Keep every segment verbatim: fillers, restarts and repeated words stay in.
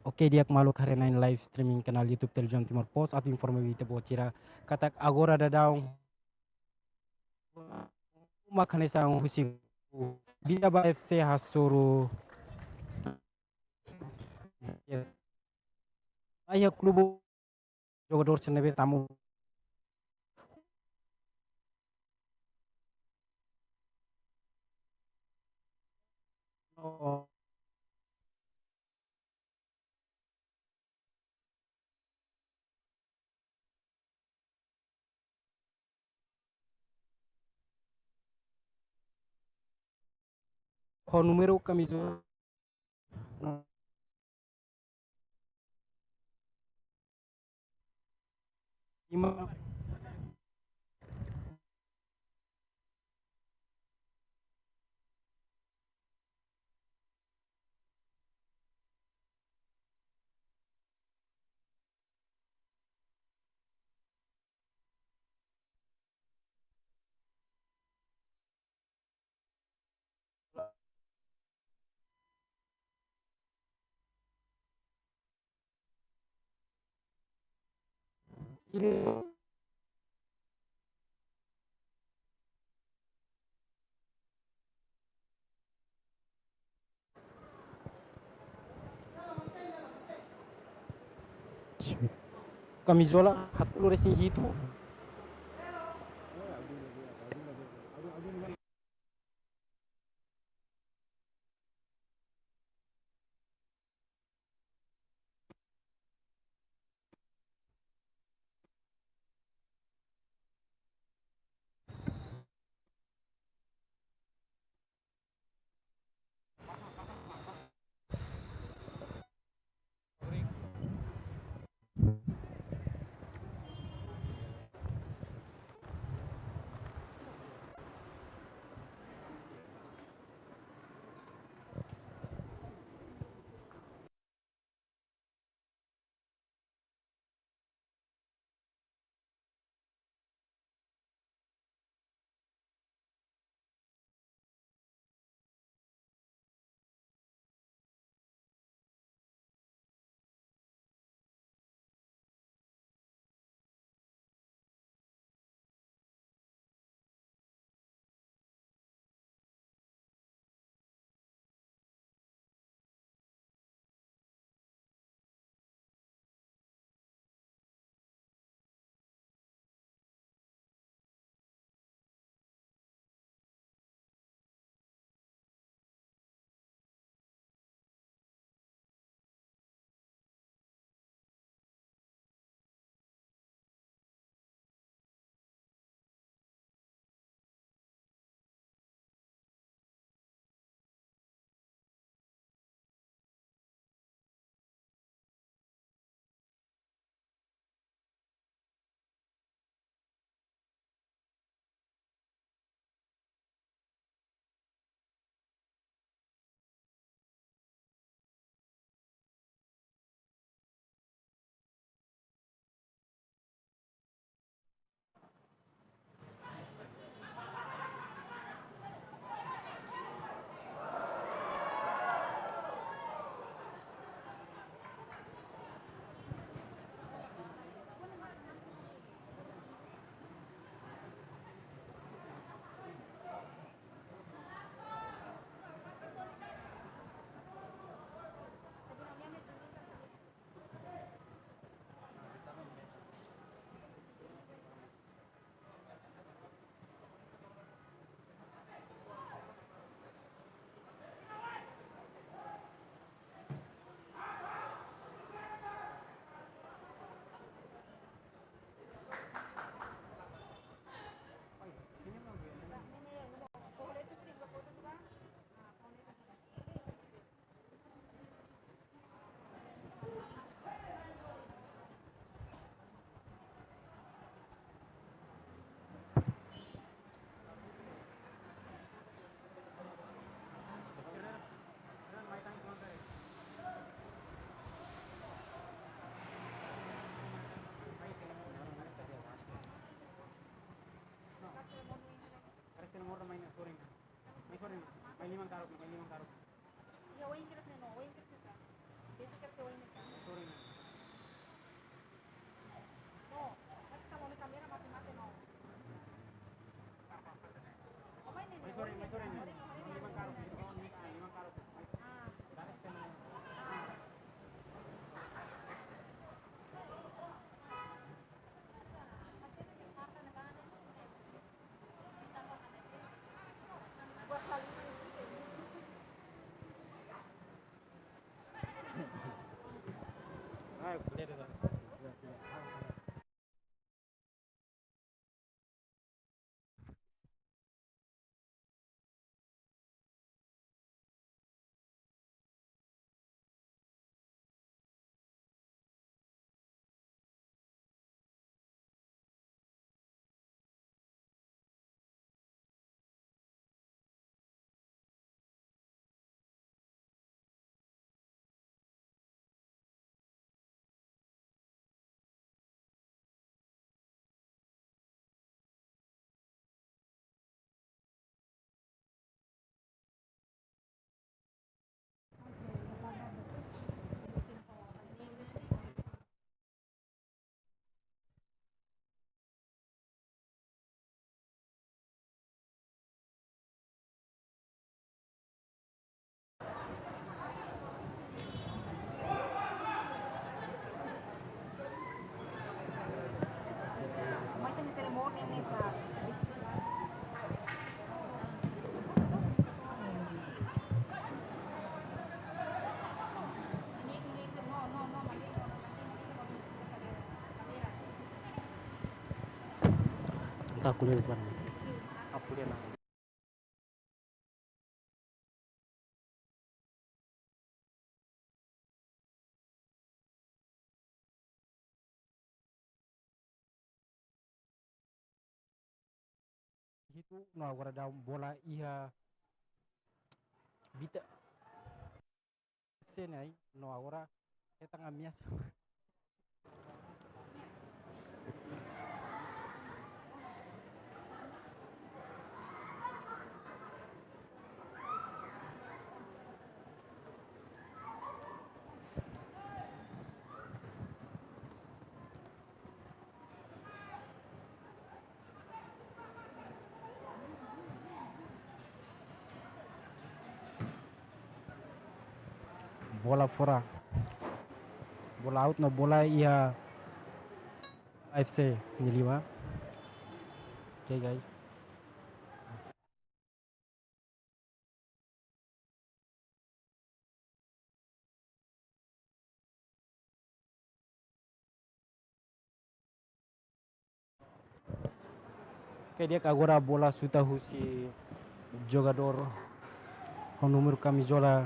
Oke, di'ak maluk haree-na'in live streaming kanál YouTube Televizaun Timor Post, atu informa ba ita-boot sira katak agora daudaun uma hanesan husi Bidaba F C hasoru. Yes. Ai, klube jogadór sira ne'ebé tama. Ho númeru kamizola. Ima. Kamizola haat puluh resin hitu. Entaun ko'alia de'it. Ko'alia. Hitu no agora daudaun bola iha Vita F C ne'e no agora hetan ameasa. Bola fora. Bola out no bola iha F C nia liman. Oke, guys. Oke, di'ak, agora bola suta husi jogadór ho númeru kamizola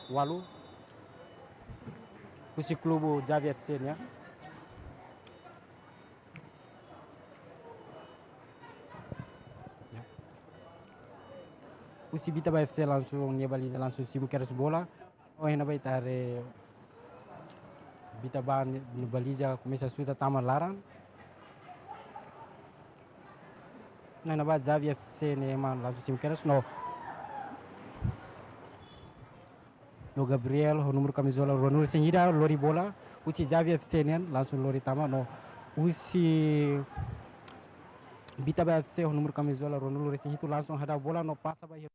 ualu husi klube Xavi F C nian. Ya. Husi Vita ba F C langsung nia baliza langsung simu kedas bola. Oh, iha ne'ebá ita haree Vita ba nia baliza komesa suta tama laran. Iha ne'ebá Xavi F C nia ema langsung simu kedas no. No Gabriel ho númeru kamizola ruanulu-resin-ida lori bola husi Xavi F C nian langsung lori tama no husi Vita ba F C ho númeru kamizola ruanulu-resin-hitu langsung hadau bola no pasa ba iha.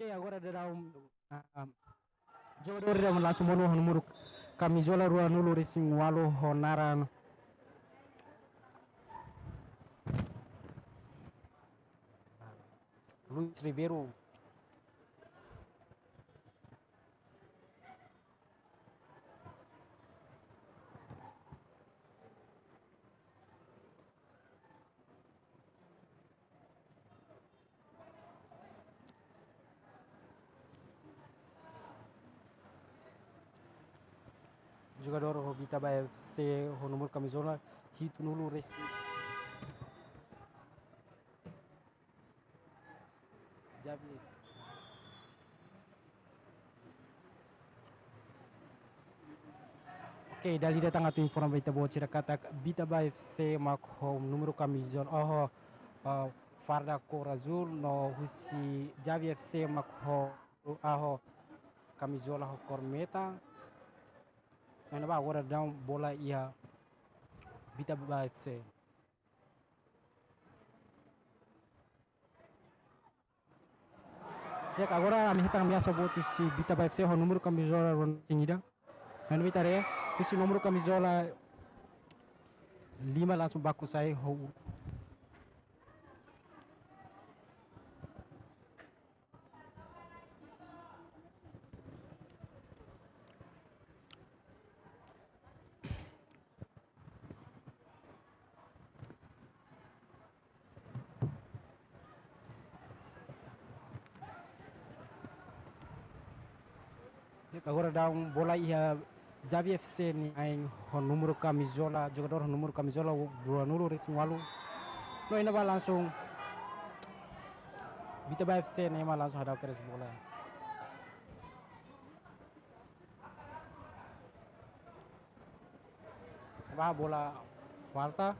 Oke, agora daudaun, ah, ah, jogadór daudaun langsung monu ho númeru kamizola ruanulu-resin-ualu ho naran Luis Ribeiro. Jogadór ho Bita Bae F C ho númeru kamizola hitunulu resin. Javi F C. Oke, dala ida tan atu informa ba ita-boot sira katak Bita Bae F C mak ho númeru kamizola, oh, ho, eh, farda kór azúl, no husi Javi F C mak ho, ah, ho kamizola ho kór metan. Iha ne'ebá agora daudaun bola iha Bita Bae F C. Ya, agora ami hetan ameasa boot husi Bita Bae F C ho númeru kamizola ruanulu-resin-ida. Iha ne'ebá ita haree, husi númeru kamizola lima langsung baku sai ho. Ya, agora daudaun bola iha Javi F C nia ain ho númeru kamizola, jogadór ho númeru kamizola ruanulu-resin-ualu. No iha ne'ebá langsung Bita Bae F C nia ema langsung hadau kedas bola. Ba bola falta.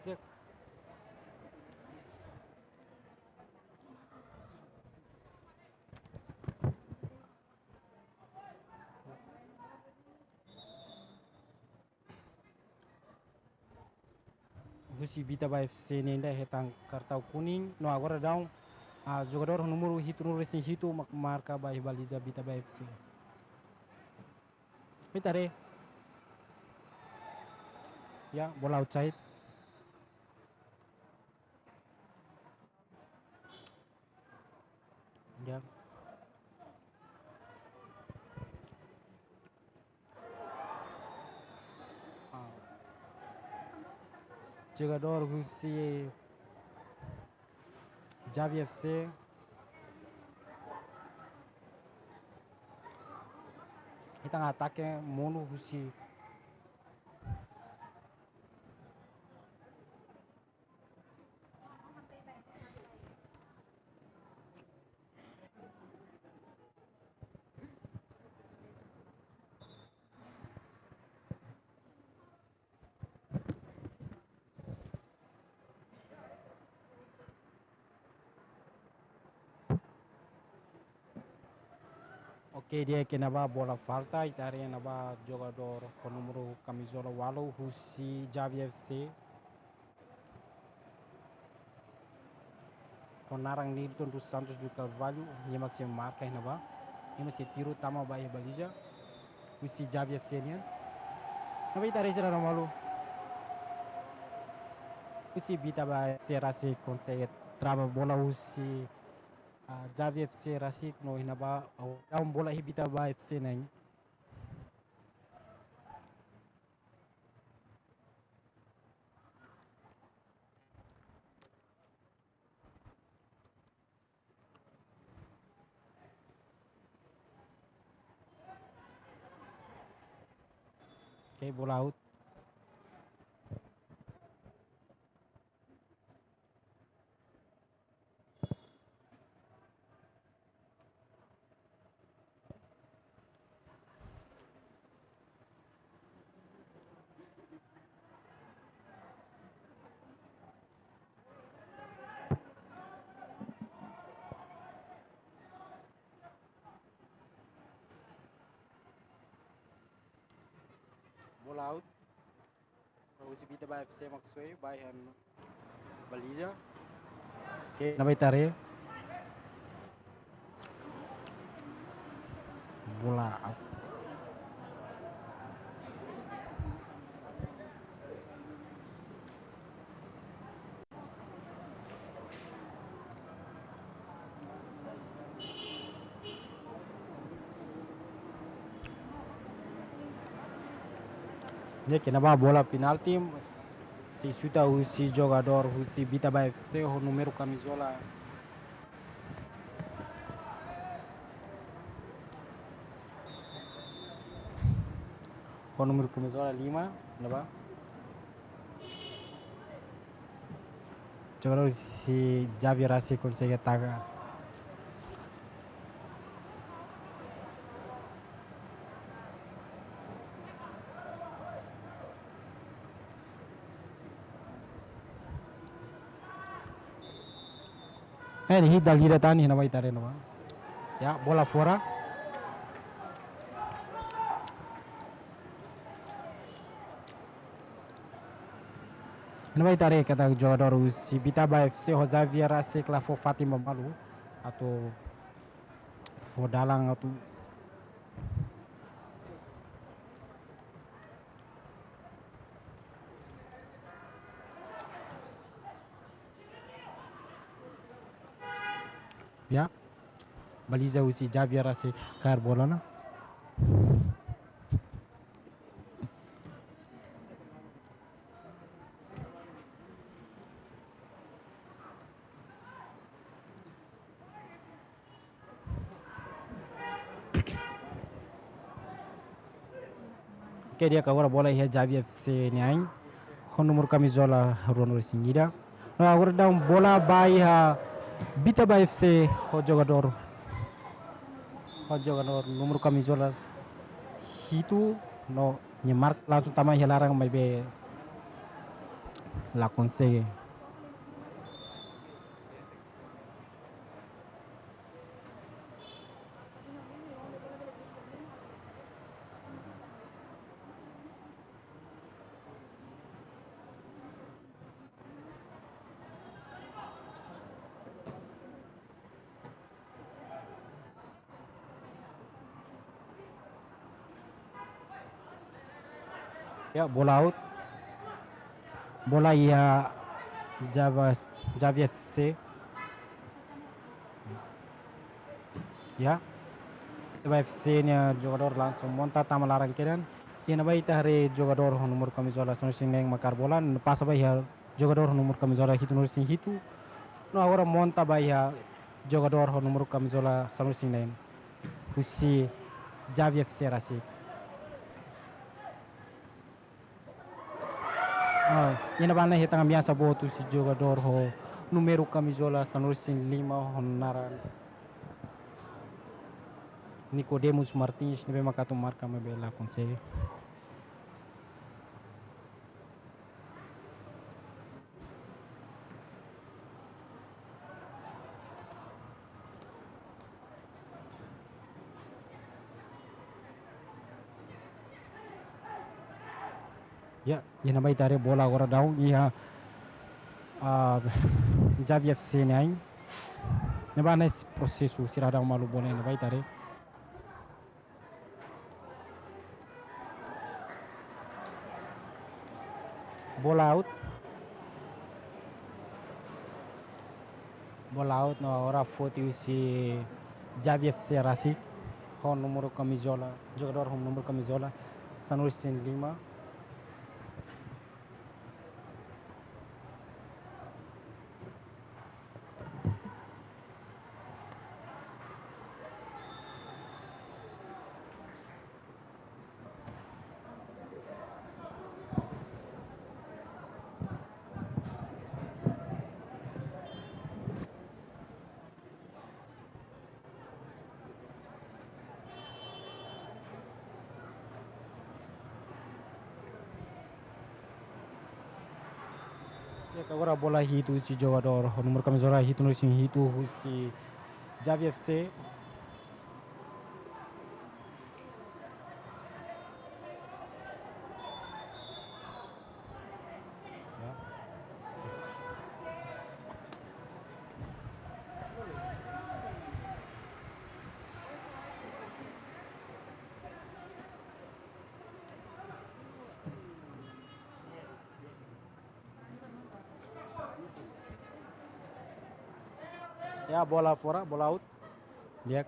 Ya. Husi Bita Bae F C nian ida hetan kartaun kuning, no agora daudaun, ah, jogadór ho númeru hitunulu-resin-hitu mak marka ba iha baliza Bita Bae F C. Ita haree. Ya, bola outside. Ya. Ah. Jogadór husi Javi F C. Hetan atake monu husi. Oke, di'ak, iha ne'ebá bola falta, ita haree iha ne'ebá jogadór ho númeru kamizola ualu husi Javi F C. Ho naran Nilton dos Santos do Carvalho, nia mak sei marka iha ne'ebá. Nia mak sei tiru tama ba iha baliza husi Javi F C nian. Ne'ebé ita haree sira malu. Husi Bita Bae F C rasik konsege trava bola husi, ah, Javi F C rasik no iha ne'ebá, ah, daudaun bola iha Bita Bae F C nian. Oke, bola out. Bola out. Husi Bita Bae F C mak soe ba iha baliza. Oke, ne'ebé ita haree. Bola out. Di'ak, iha ne'ebá bola penalti, mas Sei xuta husi jogadór husi Bitaba F C ho númeru kamizola. Ho númeru kamizola lima, ne'ebá jogadór husi Javier Rasik konsege ataka. Eh, ini hit dal hira tan, iha ne'ebá ita haree ne'ebá. Ya, bola fora. Iha ne'ebá ita haree katak jogadór husi Bitaba F C ho Javier Rasik la fó fatin ba malu atu fó dalan atu Ya. Baliza husi Javier Rasik kaer bola ona. Oke, di'ak, agora bola iha Javier F C nia ain. Ho númeru kamizola ruanulu-resin-ida. No agora daudaun bola ba iha Bitaba F C ho jogadór. Ho jogadór númeru kamizola hitu no nia marka langsung tama iha laran maibé la konsege. Ya, bola out. Bola iha Java, Javier F C. Ya. Javier F C nia jogadór langsung monta tama laran kedan. Iha ne'ebá ita haree jogadór ho númeru kamizola sanulu-resin-neen mak kaer bola, pasa ba iha jogadór ho númeru kamizola hitunulu-resin-hitu. No agora monta ba iha jogadór ho númeru kamizola sanulu-resin-neen husi Javier F C rasik. Ah, iha ne'ebá ne'e hetan ameasa boot husi jogadór ho númeru kamizola sanulu-resin-lima ho naran Nicodemus Martins, ne'ebé mak atu marka maibé la konsege. Ya, iha ne'ebá ita haree bola agora daudaun iha, ah, Javier F C nia ain. Ne'ebá ne'e prosesu sira daudaun malu bola iha ne'ebá ita haree. Bola out. Bola out no agora foti husi Javier F C rasik. Ho númeru kamizola, jogadór ho númeru kamizola sanulu-resin-lima. Ya, agora bola hitu husi jogadór ho númeru kamizola hitunulu-resin-hitu husi Javier F C. Ya. Ya, bola fora, bola out. Di'ak.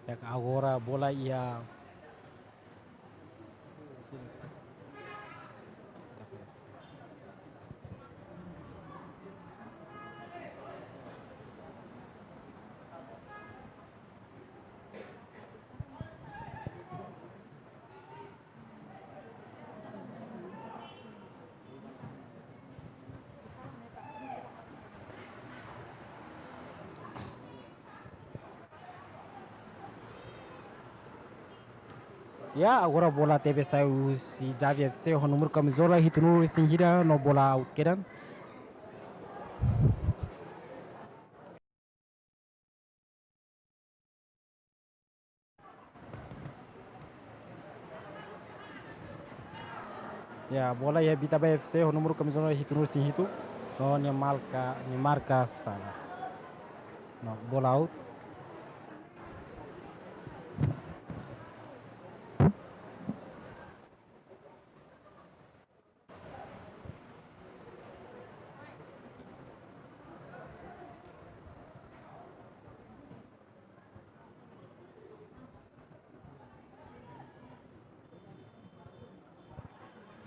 Ya, agora bola iha Ya, agora bola tebe sai husi Xavier F C, ho númeru kamizola hitunulu-resin-ida no bola out kedan. Ya, bola iha Vita Bae F C, ho númeru kamizola hitunulu-resin-hitu. No, nia marka, nia marka sala. No, bola out.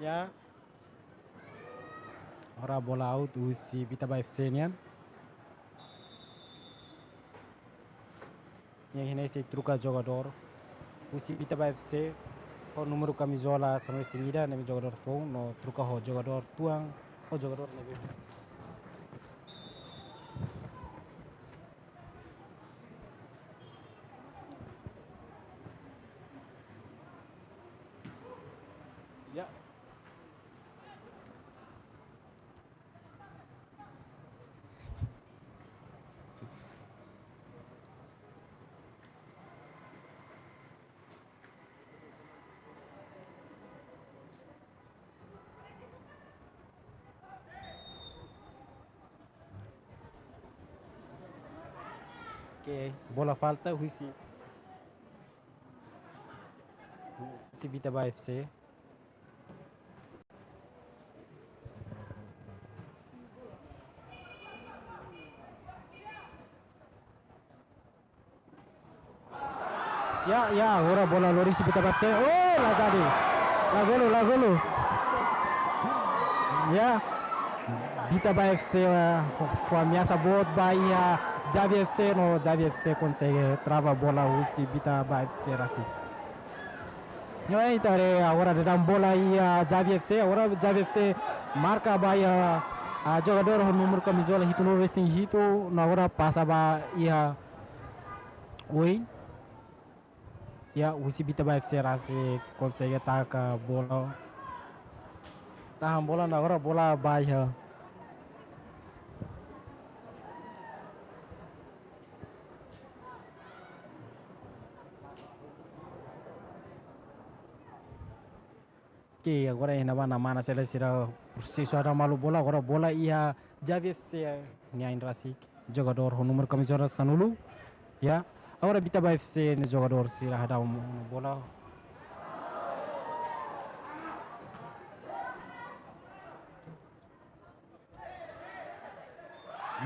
Ya. Agora bola out husi Vita Bae F C nian. Nia iha ne'e sei troka jogadór husi Vita Bae F C, ho númeru kamizola sanulu-resin-ida, ne'ebé jogadór foun, no troka ho jogadór tuan, ho jogadór ne'ebé. Ya. Oke, bola falta husi, husi Vita Bae F C. Ya, ya, agora bola lori husi Vita Bae F C. Oh, lazade. La golu, la golu. Ya. Vita Bae F C, eh, fó ameasa boot ba iha Xavier F C, no Xavier F C konsege trava bola husi Vita Bae F C rasik. No, eh, ita haree agora daudaun bola iha Xavier F C, agora Xavier F C marka ba iha, ah, jogadór ho númeru kamizola hitunulu-resin-hitu, no agora pasa ba iha oin. Ya, husi Vita Bae F C rasik konsege taka bola. Tahan bola, no agora bola ba iha. Oke, agora iha ne'ebá nia mana sira, sira prosesu hadau malu bola, agora bola iha Xavier F C nia ain rasik. Jogadór ho númeru kamizola sanulu. Ya, agora Vita Bae F C nia jogadór sira hadau bola.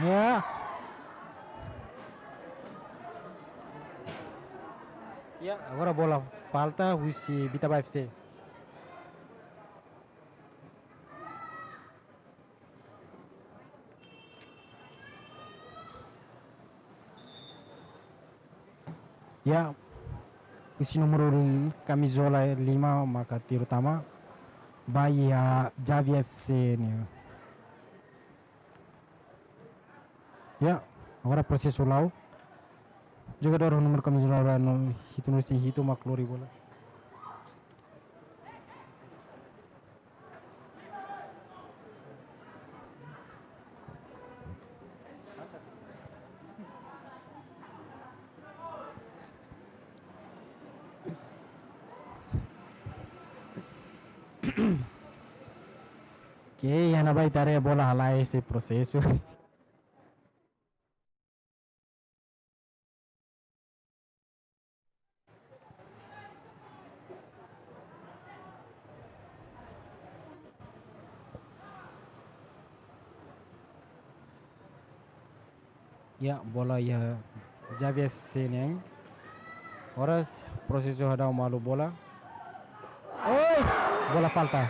Ya. Ya, agora bola falta husi Vita Bae F C. Ya, husi númeru kamizola lima maka tiro tama ba iha Xavier F C nian. Ya, agora prosesu la'o. Jogadór númeru kamizola hitunulu-resin-hitu mak lori bola. Oke, iha ne'ebá ita haree bola halai sei prosesu. Ya, bola iha Xavier F C nian. Oras prosesu hadau malu bola. Oh, bola falta.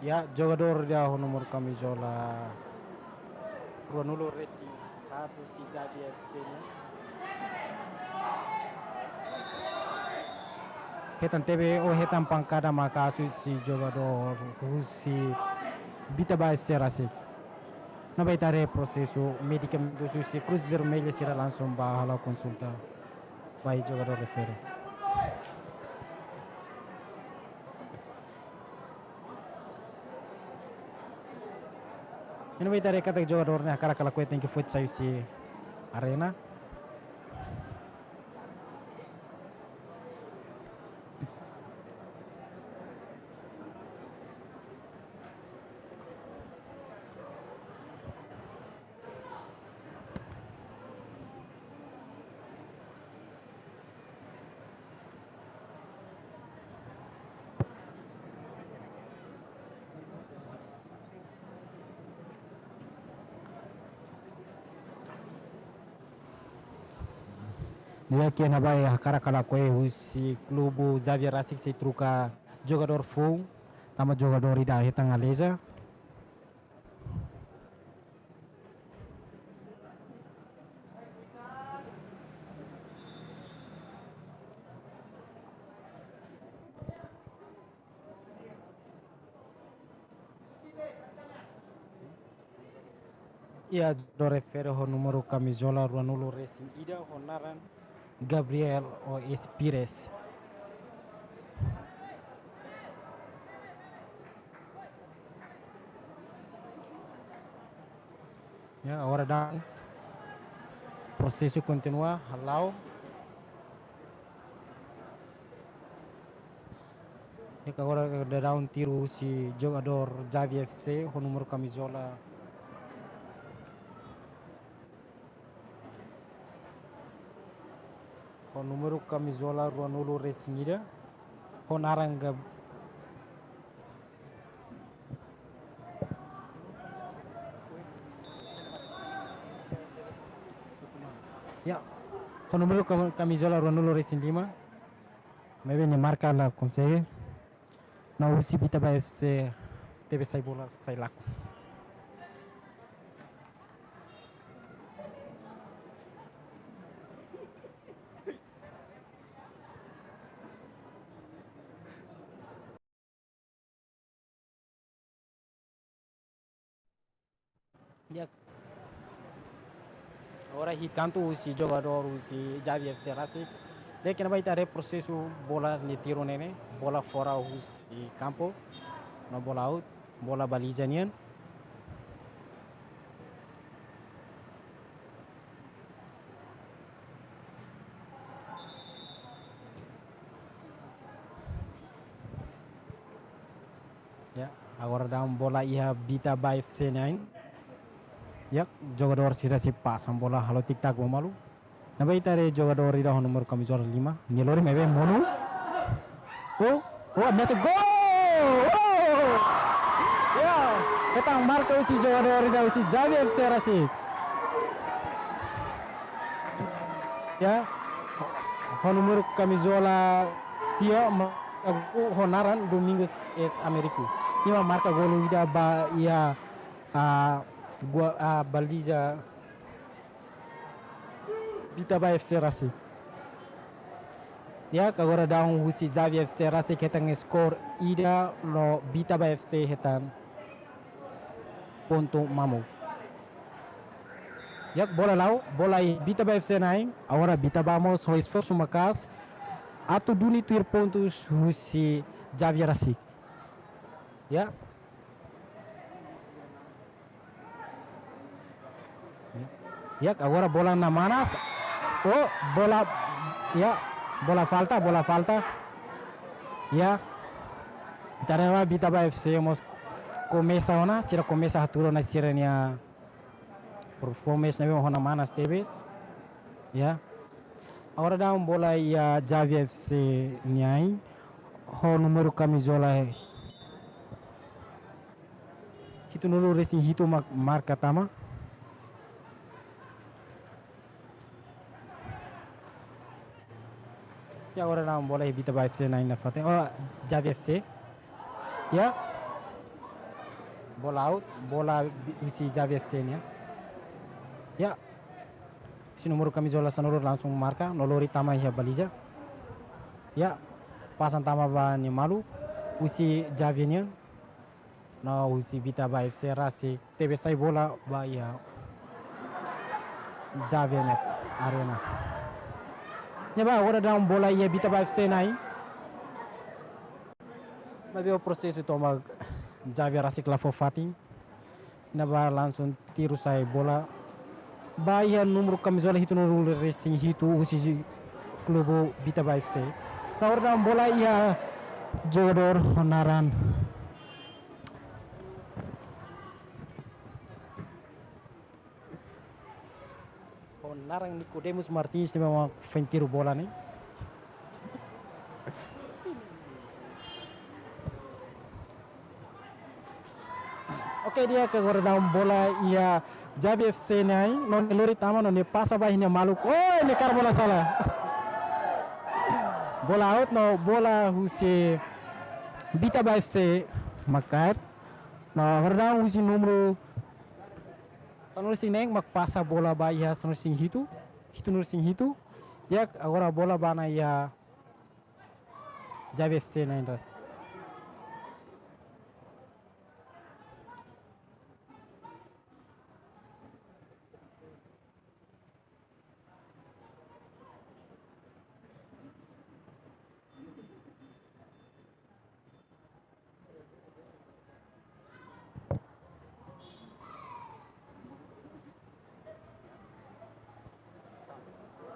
Ya, jogadór ida ho númeru kamizola ruanulu-resin-haat husi Xavier F C nian. Hetan tebe, oh, hetan pankada maka'as husi jogadór husi Vita Bae F C rasik. Ne'ebé ita haree prosesu médikamentu husi Cruz Vermelha sira langsung ba halo konsulta. Ba jogadór refere. Iha ne'ebá ita haree katak jogadór ne'e hakarak ka lakohi tenke foti sai husi arena. Nia ke na bai hakarak ka lakohi husi klube Xavier rasik sei troka jogadór foun, tama jogadór ida hetan lesão. Iha jogadór refere ho númeru kamizola ruanulu resin ida ho naran Gabriel Oes Pires. Ya, agora daudaun prosesu kontinua, hala'o. Ya, agora daudaun tiru husi jogadór Xavier F C ho númeru kamizola. Ho númeru kamizola ruanulu resin ida. Ho naran Gab-, ya. Ho númeru kam-, kamizola ruanulu resin lima. Maibé nia marka la konsege. No husi Bitaba F C tebe sai bola, sai lakon. Ya. Agora iha kantu husi jogadór husi Xavier F C rasik. Nia ke na bai ita haree prosesu bola nia tiru ne'e, bola fora husi kampu. No bola out, bola baliza nian. Ya, agora daudaun bola iha Bitaba F C nian. Ya, jogadór sira sei pasa bola halo tik-tak ba malu. Ne'ebé ita haree jogadór ida ho númeru kamizola lima. Nia lori maibé monu. Oh, oh, masuk gol! Oh! Ya, hetan marka husi jogadór ida husi Xavier F C rasik. Ya, ho númeru kamizola sia ma-, ho naran Domingos S Américo. Nia mak marka golu ida ba iha, ah, gua, ah, baliza Bitaba F C rasik. Ya, agora daudaun husi Xavier F C rasik hetan skor ida no Bitaba F C hetan pontu mamuk. Ya, bola la'o, bola iha Bitaba F C nian, agora Bitaba mós ho esforsu maka'as atu duni tuir pontus husi Xavier rasik. Ya. Ya, agora bola na manas. Oh, bola, ya, bola falta, bola falta. Ya. Ita haree ba Bitaba F C mós komesa ona, sira komesa hatudu ona sira-nia performance ne'ebé ho na manas tebes. Ya. Agora daudaun bola iha Xavier F C nian. Ho númeru kamizola hitunulu resin hitu ma-, marka tama. Ya, agora daudaun bola iha Bitaba F C nian nafatin. Oh, Xavier F C. Ya. Bola out, bola bi-, husi Xavier F C nian. Ya. Husi númeru kamizola sanulu langsung marka, no lori tama iha baliza. Ya. Pasa tama ba nia maluk, husi Xavier nian. No husi Bitaba F C rasik tebe sai bola ba iha Xavier nia arena. Ne'ebá agora daudaun bola iha Bitaba F C na'in. Maibé prosesu tomak Javier rasik la fó fatin. Ne'ebá langsung tiru sai bola ba iha númeru kamizola hitunulu resin hitu husi klube Bitaba F C. Agora daudaun bola iha jogadór ho naran, ho naran Nicodemus Martins ne'ebé mak foin tiru bola ne'e. Oke, di'ak, agora daudaun bola iha Javier F C na'in, no nia lori tama, no nia pasa ba iha nia maluk. Oh, nia kaer bola sala. Bola out, no bola husi Bitaba F C mak kaer. No agora daudaun husi númeru sanulu resin neen mak pasa bola ba iha sanulu resin hitu, hitunulu resin hitu. Di'ak, agora bola ba ona iha Javier F C na'in ras.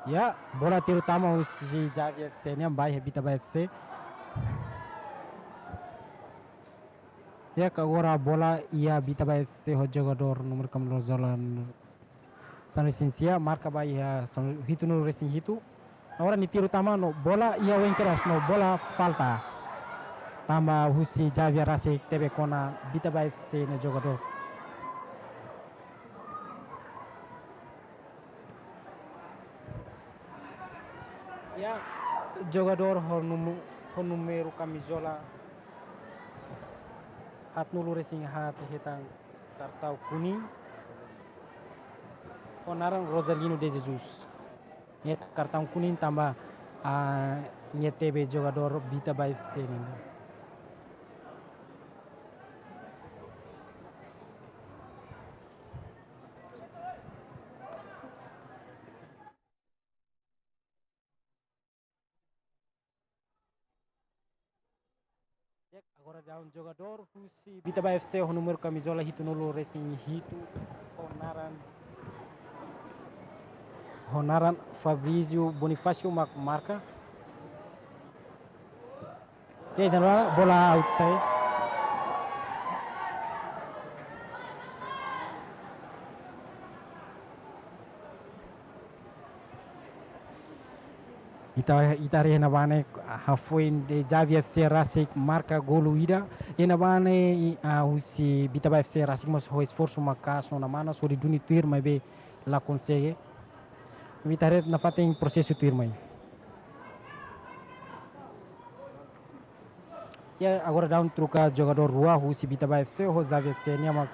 Ya, bola tiru tama husi Javier F C nian ba iha Bitaba F C. Ya, agora bola iha Bitaba F C ho jogadór númeru kamizola sanulu resin sia, marka ba iha sanulu, hitunulu resin hitu. Agora nia tiru tama no bola iha oin keras no bola falta. Tanba husi Javier rasik tebe kona Bitaba F C nia jogadór. Ya, jogadór ho núm-, ho númeru kamizola haatnulu resin haat hetan kartaun kuning. Ho naran Rosalino de Jesus. Nia kartaun kuning tanba, ah, nia tebe jogadór Bitaba F C nian. Agora daudaun jogadór husi Bitaba F C ho númeru kamizola hitunulu resin hitu ho naran, ho naran Fabrício Bonifácio mak marka. Ya, ida-ne'e bola outside. Ita, ita haree iha ne'ebá ne'e, hafoin de Javier F C rasik marka golu ida. Iha ne'ebá ne'e, ah, husi Bitaba F C rasik mós ho esforsu maka'as ona manas hodi duni tuir maibé la konsege. Ita haree nafatin prosesu tuirmai. Ya, agora daudaun troka jogadór rua husi Bitaba F C ho Javier F C nian mak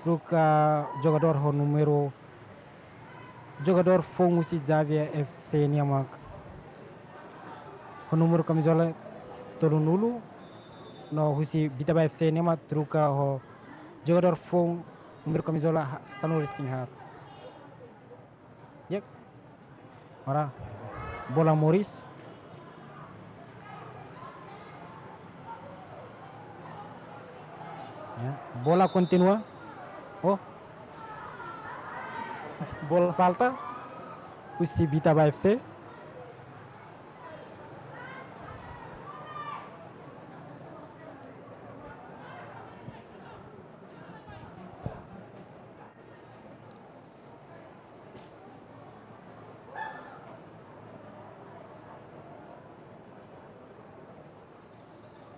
troka jogadór ho númeru, jogadór foun husi Javier F C nian mak ho númeru kamizola tolunulu, no husi Bitaba F C nian mak troka ho jogadór foun númeru kamizola ha-, sanulu resin haat. Ya. Ora, bola moris. Ya, bola kontinua. Oh. Bola falta. Husi Bitaba F C.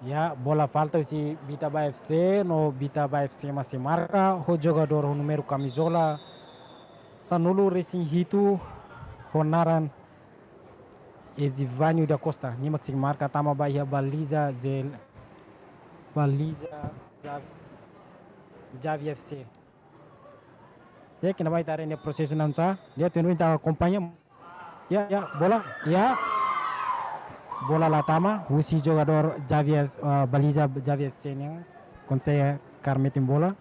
Ya, bola falta husi Bitaba F C, no Bitaba F C mós sei marka ho jogadór ho númeru kamizola sanulu resin hitu ho naran Ezivânio da Costa. Nia mak sei marka tama ba iha baliza zel-, baliza Jav-, Javier F C. Ya, iha ne'ebá ita haree nia prosesu oinsá. Ya, tuirmai ita akompaña. Ya, ya, bola. Ya. Bola la tama. Husi jogadór Javier, ah, baliza Javier F C nian konsege kaer metin bola.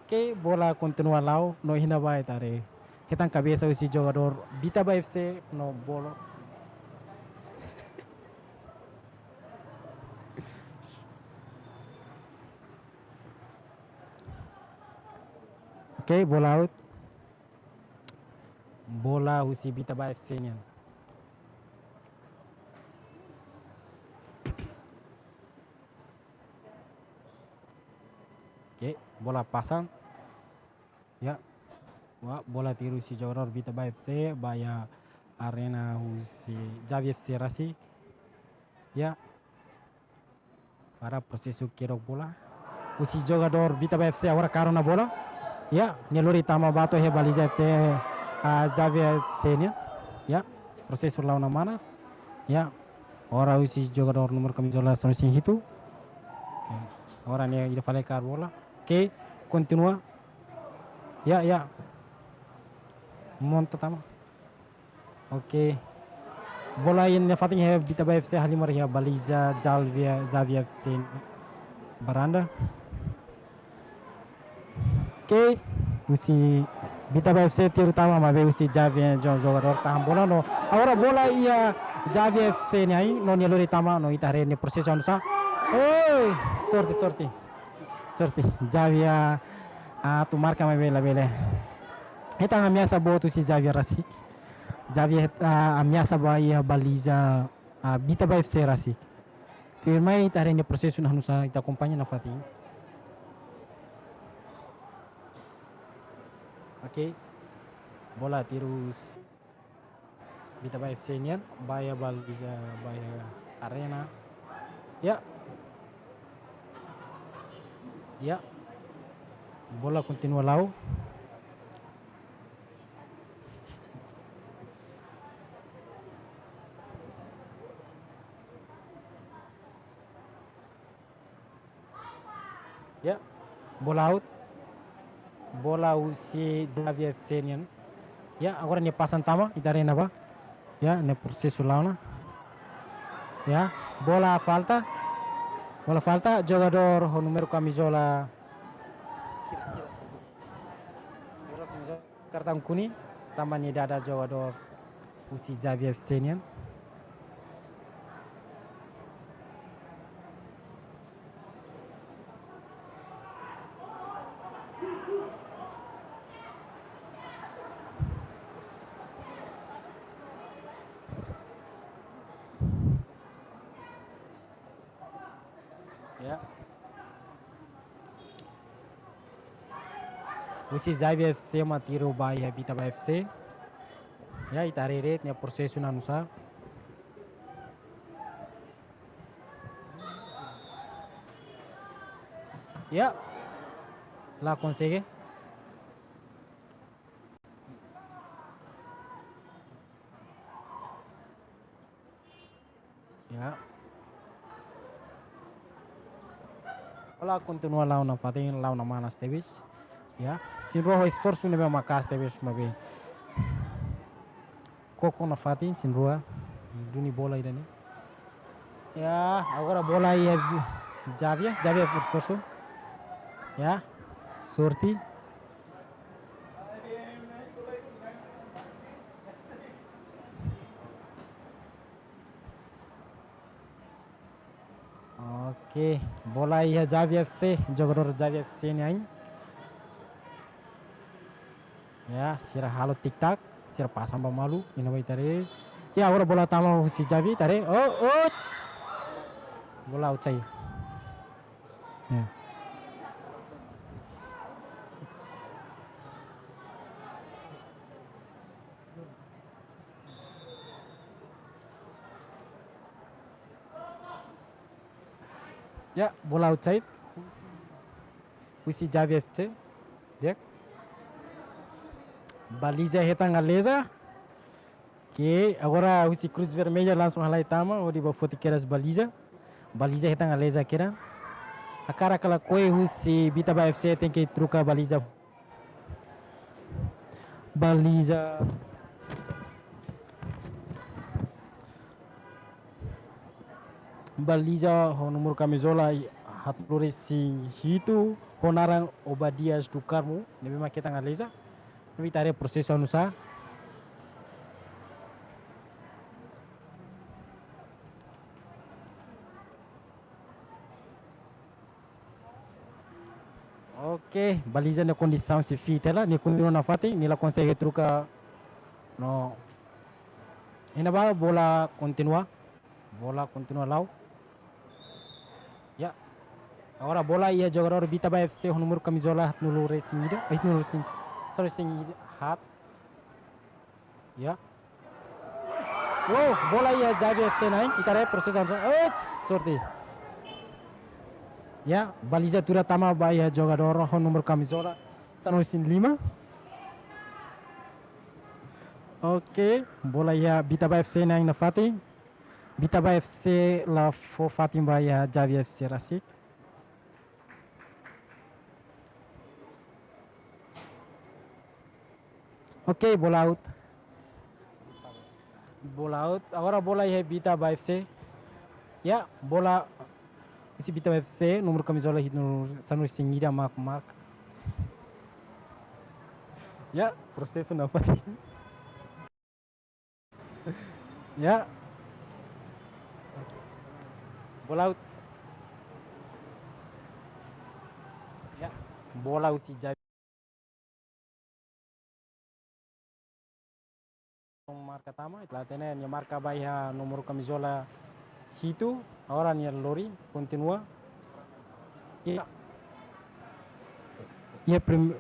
Oke, bola kontinua la'o, no iha ne'ebá ita haree. hetan kabesa husi jogadór Bitaba F C no bola. Oke, bola out. Bola husi Bitaba F C nian. Oke, bola pasa. Ya. Wah, bola tiru husi jogadór Bitaba F C ba iha arena husi Xavi F C rasik. Ya. Para prosesu kedok bola. Husi jogadór Bitaba F C agora karu ona bola. Ya, nia lori tama ba to'o iha baliza F C, ah, Xavi F C nian. Ya, prosesu la'o ona manas. Ya, agora husi jogadór númeru kamizola sanulu-resin-hitu. Ya, agora nia ida fali karu bola. Oke, kontinua. Ya, ya. Monta tama. Oke. Bola iha ne'e fatin iha Bitaba F C halimar iha baliza Xavi, Xavi F C baranda. Oke. Husi Bitaba F C tiru tama maibé husi Xavi jo-, jogadór tahan bola no. Agora bola iha Xavi F C nian no nia lori tama no ita haree nia prosesu oinsá. Oi, sorte, sorte. Sorte. Xavi, ah, atu marka maibé labele. Hetan ameasa boot husi Xavi rasik. Xavi, ah, ameasa ba iha baliza, ah, Bitaba F C rasik. Tuirmai ita haree nia prosesu oinsá, ita akompaña nafatin. Oke. Bola tiru husi Bitaba F C nian, ba iha baliza, ba iha arena. Ya. Ya. Bola kontinua la'o. Ya, bola out. Bola husi Xavi F C nian. Ya, agora nia pasa tama, ita haree ne'ebá. Ya, nia prosesu la'o ona. Ya, bola falta. Bola falta, jogadór ho númeru kamizola. Kartaun kuning, tanba nia dada jogadór husi Xavi F C nian. Ya. Husi Xavi F C mak tiru ba iha Bitaba F C. Ya, ita haree de'it nia prosesu oinsá. Ya. La konsege. Ya. Bola kontinua la'o nafatin, la'o ona manas tebes. Ya. Sin roho esforsu ne'ebé maka'as tebes maibé. Koko nafatin, sin rua. Duni bola ida-ne'e. Ya, agora bola iha Xavi, Xavi esforsu. Ya. Sorte. Oke, bola iha Xavi F C, jogadór Xavi F C nian. Ya, sira halo tik-tak, sira pasa ba malu, iha ne'ebá ita haree. Ya, agora bola tama husi Xavi, ita haree. Oh, oh, tss. Bola out sai. Ya. Ya, bola out sai. Husi Xavi F C. Di'ak. Baliza hetan Galeza. Oke, agora husi Cruz Vermelha langsung halai tama, hodi ba foti kedas baliza. Baliza hetan Galeza kedan. Hakarak ka lakohi husi Bitaba F C tenke troka baliza. Baliza. Baliza ho númeru kamizola haat-nulu-resin-hitu ho naran Obadias do Carmo, ne'ebé mak hetan Galeza. Ita haree prosesu oinsá. Oke, baliza nia kondisaun sei fiar hela, nia kontinua nafatin, nia la konsege troka. No. Iha ne'ebá bola kontinua. Bola kontinua la'o. Ya. Agora bola iha jogadór Bita Bae F C ho númeru kamizola haatnulu-resin-ida. Eh, haatnulu-resin, sanulu-resin-haat. Ya. Wow, bola iha Javi F C na'in, ita haree prosesu oinsá. Eits, sorte. Ya, baliza tuur tama ba iha jogadór ho númeru kamizola sanulu-resin-lima. Oke, bola iha Bita Bae F C na'in nafatin. Bita Bae F C la fó fatin ba iha Javi F C rasik. Oke, bola out. Bola out. Agora bola iha Bita Bae F C. Ya, bola husi Bita Bae F C, númeru kamizola haatnulu, sanulu-resin-ida mak, mak. Ya, prosesu nafatin. Ya. Bola out. Ya. Bola husi Javi. Marka tama, ita la hatene, nia marka ba iha númeru kamizola hitu, agora nia lori, kontinua. Ya. Ya, prim-,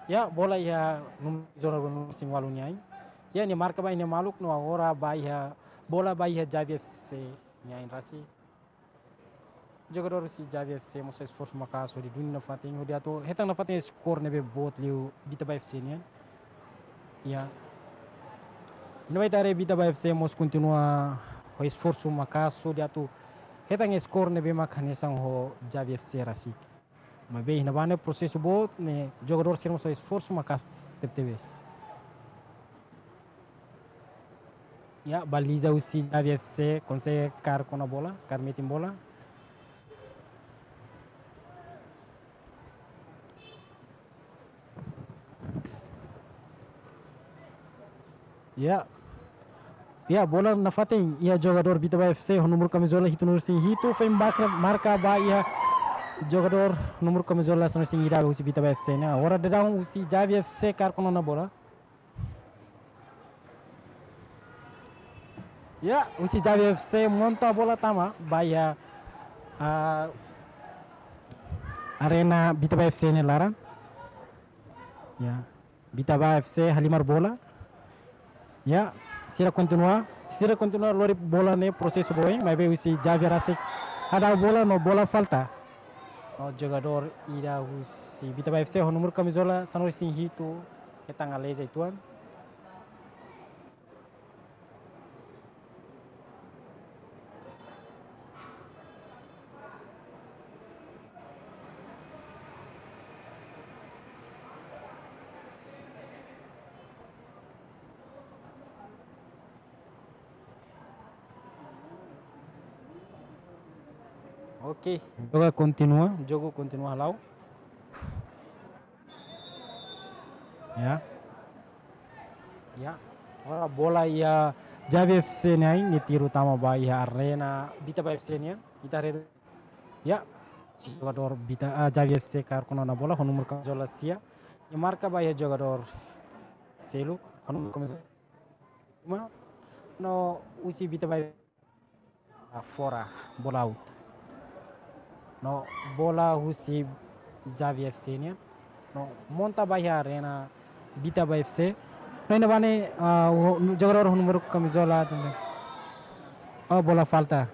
Ya, bola iha númeru, jogadór númeru resin-ualu nian. Ya, nia marka ba iha nia maluk no agora ba iha, bola ba iha Javi F C nian rasik. Jogadór husi Javi F C mós esforsu maka'as hodi duni nafatin, hodi atu hetan nafatin skor ne'ebé boot liu Bita Bae F C nian. Ya. Iha ne'ebá ita haree Bita Bae F C mós kontinua ho esforsu maka'as hodi atu hetan skor ne'ebé mak hanesan ho Javi F C rasik. Maibé iha ne'ebá ne'e prosesu boot ne'e, jogadór sira mós esforsu maka'as tebetebes. Ya, baliza husi Javi F C konsege kaer kona bola, kaer metin bola. Ya. Ya, bola nafatin iha jogadór Bita Bae F C ho númeru kamizola hitunulu-resin-hitu, foin marka, marka ba iha jogadór númeru kamizola sanulu-resin-ida husi Bita Bae F C nian. Agora daudaun husi Javi F C kaer kona ona bola. Ya, husi Javi F C monta bola tama ba iha, ah, arena Bita Bae F C nia laran. Ya. Bita Bae F C halimar bola. Ya, sira kontinua, sira kontinua lori bola ne'e prosesu boot, maibé husi Javi rasik hadau bola no bola falta. No jogadór ida husi Bita Bae F C ho númeru kamizola sanulu-resin-hitu hetan aleija uitoan. Oke, jogu kontinua, jogu kontinua hala'o. Ya. Ya. Agora bola iha Javi F C nian, nia tiru tama ba iha arena Bita Bae F C nian. Ita haree. Ya. Jogadór Bita, ah, Javi F C kaer kona ona bola, ho númeru kamizola sia. Nia marka ba iha jogadór seluk, ho númeru kamizola lima. No husi Bita Bae Ah, fora, bola out. No bola husi Javi F C nian. No monta ba iha arena Bita Bae F C. No iha ne'ebá ne'e, ah, o, jogadór ho númeru kamizola, oh, bola falta.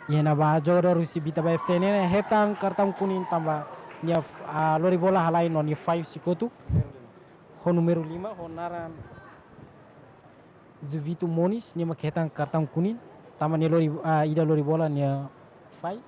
Iha ne'ebá jogadór husi Bita Bae F C nian hetan kartaun kuning tanba nia, ah, lori bola halai no nia fai husi kotuk. Ho númeru lima, ho naran Juvito Moniz, nia mak hetan kartaun kuning, tanba nia lori, ah, ida lori bola nia fai.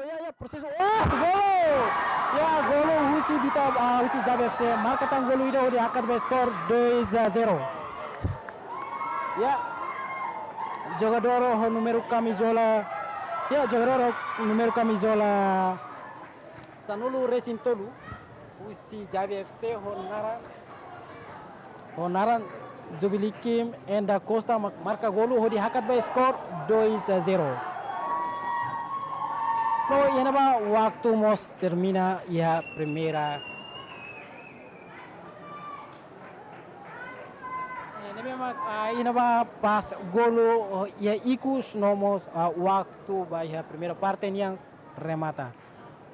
Ya, ya, prosesu. Oh, golu! Ya, golu husi Vita, ah, husi Xavier F C. Marka tan golu ida hodi hakat ba skor dois a zero. Ya. Jogadór ho númeru kamizola. Ya, jogadór ho númeru kamizola sanulu-resin-tolu husi Xavier F C ho naran, ho naran Jubilikim Enda Costa ma-, marka golu hodi hakat ba skor dois a zero. No, iha ne'ebá waktu mós termina iha primeira. Eh, ne'ebé mak, ah, iha ne'ebá pas golu, oh, iha ikus no mós, ah, waktu ba iha primeira parte nian remata.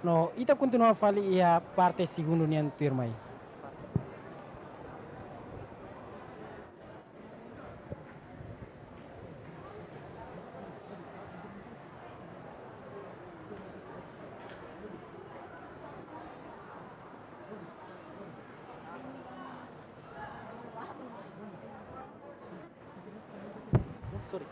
No, ita kontinua fali iha parte segundu nian tuirmai. Sorry.